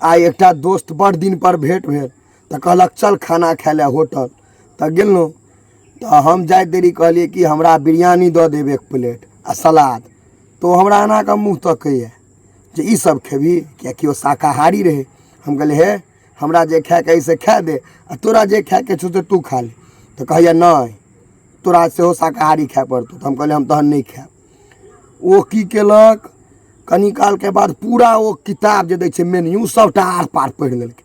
आइ एकटा दोस्त बड़ दिनपर भेँट भेल तऽ कहलक चल खाना खाइ लए होटल। तऽ गेलहुँ तऽ हम जाइत देरी कहलियै कि हमरा बिरयानी दऽ देब एक प्लेट आ सलाद। तऽ ओ हमरा एना कऽ मुँह तकैए जे ई सब खेबही, किएकि ओ शाकाहारी रहै। हम कहलियै हे हमरा जे खाइके अइ से खाए दे आ तोरा जे खाइके छौ से तू खा ले। तऽ कहैए नहि तोरा सेहो शाकाहारी खाइ पड़तौ। तऽ हम कहलियै हम तहन नहि खायब। ओ की केलक, कनी कालके बाद पूरा ओ किताब जे दै छै मेन्यू सभटा आर पार पढ़ि लेलकै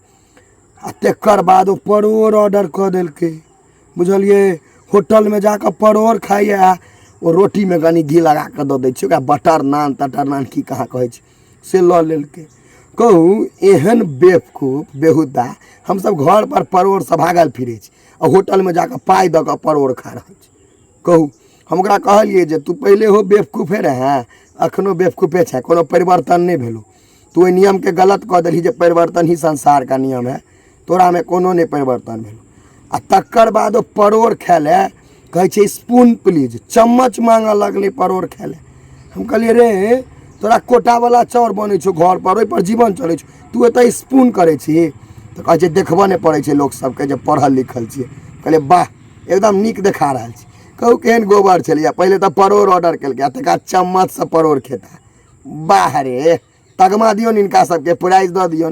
आ तकर बाद ओ परोड़ ऑर्डर कऽ देलकै। बुझलियै, होटलमे जाकऽ परोड़ खाइए, ओ रोटीमे कनि घी लगा कऽ दऽ दै छै ओकरा, बटर नान तटर नान की कहाँ कहै छै से लऽ लेलकै। कहू एहन बेवकूफ बेहुदा, हमसभ घरपर परोड़सँ भागल फिरै छी आ होटलमे जाकऽ पाइ दऽ कऽ परोड़ खा रहल छी। कहू, हम ओकरा कहलियै जे तू पहिले हो बेवकूफे रहै, अखनो बेवकूफे छै, कोनो परिवर्तन नहि भेलौ। तू ओहि नियमके गलत कऽ देलही जे परिवर्तन ही संसार का नियम है, तोरामे कोनो नहि परिवर्तन भेलौ। आ तकर बाद ओ परोड़ खाय लए कहै छै स्पून प्लीज, चम्मच मांगऽ लगलै परोड़ खाय लए। हम कहलियै रे तोरा कोटावला चाउर बनै छौ घर पर, ओहिपर जीवन चलै छौ, तू एतऽ स्पून करै छी? तऽ कहै छै देखबऽ नहि पड़ै छै लोक सबके जे पढ़ल लिखल छियै। कहलियै वाह, एकदम नीक देखा रहल छी। कहू केहन गोबर छलैए, पहिले तऽ परोड़ ऑर्डर केलकै आ तकर बाद चम्मचसँ परोड़ खेता। वाह रे, तगमा दियौन हिनका सबके, प्राइज दऽ दियौन।